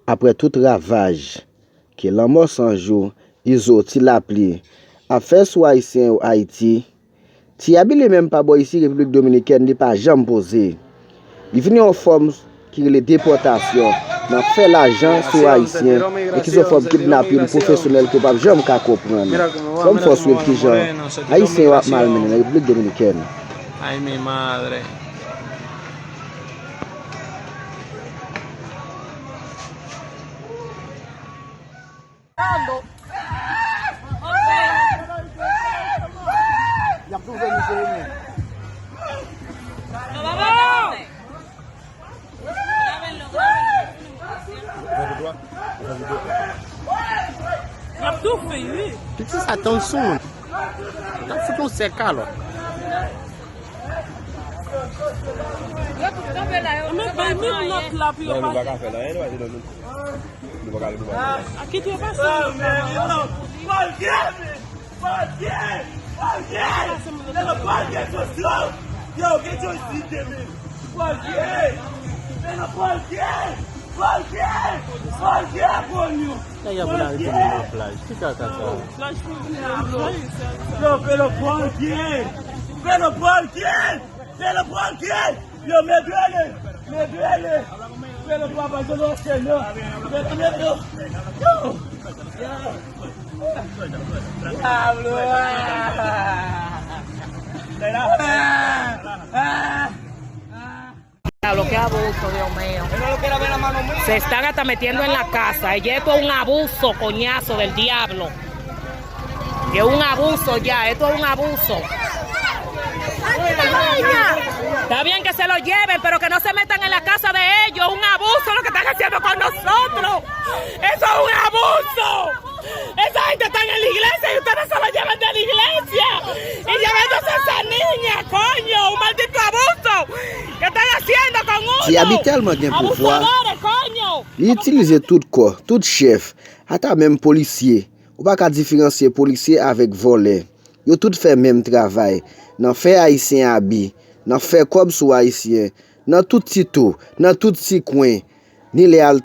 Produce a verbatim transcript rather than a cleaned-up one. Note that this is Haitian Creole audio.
Apre tout ravaj ke lanmò san jou, Izo, Ti Lapli ap fè sou Ayisyen yo Ayiti, Ti Abi li menm pa bò isi Repiblik Dominikèn, li pa janm poze. Li vin yon fòm ki rele depòtasyon, nan fè lajan sou Ayisyen, e ki se yon fòm kidnapin pwofesyonèl ke w p ap janm ka konprann. Ban m fè w swiv kijan Ayisyen yo ap malmennen nan Repiblik Dominikèn. Ay mi madre. Y ap toufe misye wi. Y ap toufe wi. Piti sa tann sou moun. N ap fout yon sèk alò. Yo tout kanpe la, yo. Men bay menm nòt la pou yo pase. Non, nou pa ka fè l anyen, nou pa di non, nou. Nou pa ka, nou pa ka. A, kite yo pase. Bondye, Bondye, Bondye, Bondye, Bondye, Jezi. Yo, gen Jezi, Bondye. Bondye, Bondye, Bondye, Bondye, Bondye, Bondye. Nèg ap lage tou nan plaj. Ki kaka sa? Plaj piblik la, plaj sèl sa. Yo, fè le Bondye. Fè le Bondye. Fè le Bondye. Yo, mete le. Mete le. Fè le papa de l'océan. Mete, mete. Yo. Yo. Diablo. Diablo, qué abuso, Dios mío. Se están hasta metiendo en la casa. Ya esto es un abuso, coñazo del diablo. Es un abuso ya, esto es un abuso. Está bien que se lo lleven, pero que no se metan en la casa de ellos. Un abuso lo que están haciendo con nosotros. Eso es un abuso. Esa gente está en la iglesia y ustedes se lo llevan de la iglesia. Y llevándose a esa niña, coño, un maldito abuso. ¿Qué están haciendo con uno? Ti Abi tèlman gen pouvwa, abusadores, coño. Li itilize tout kò, tout chèf, ata menm polisye. Ou pa ka diferansye polisye avèk vòlè. Yo tout fè menm travay. Nan fè Ayisyen abi, nan fè kòb sou Ayisyen, nan tout ti tou, nan tout ti kwen. Ni lè al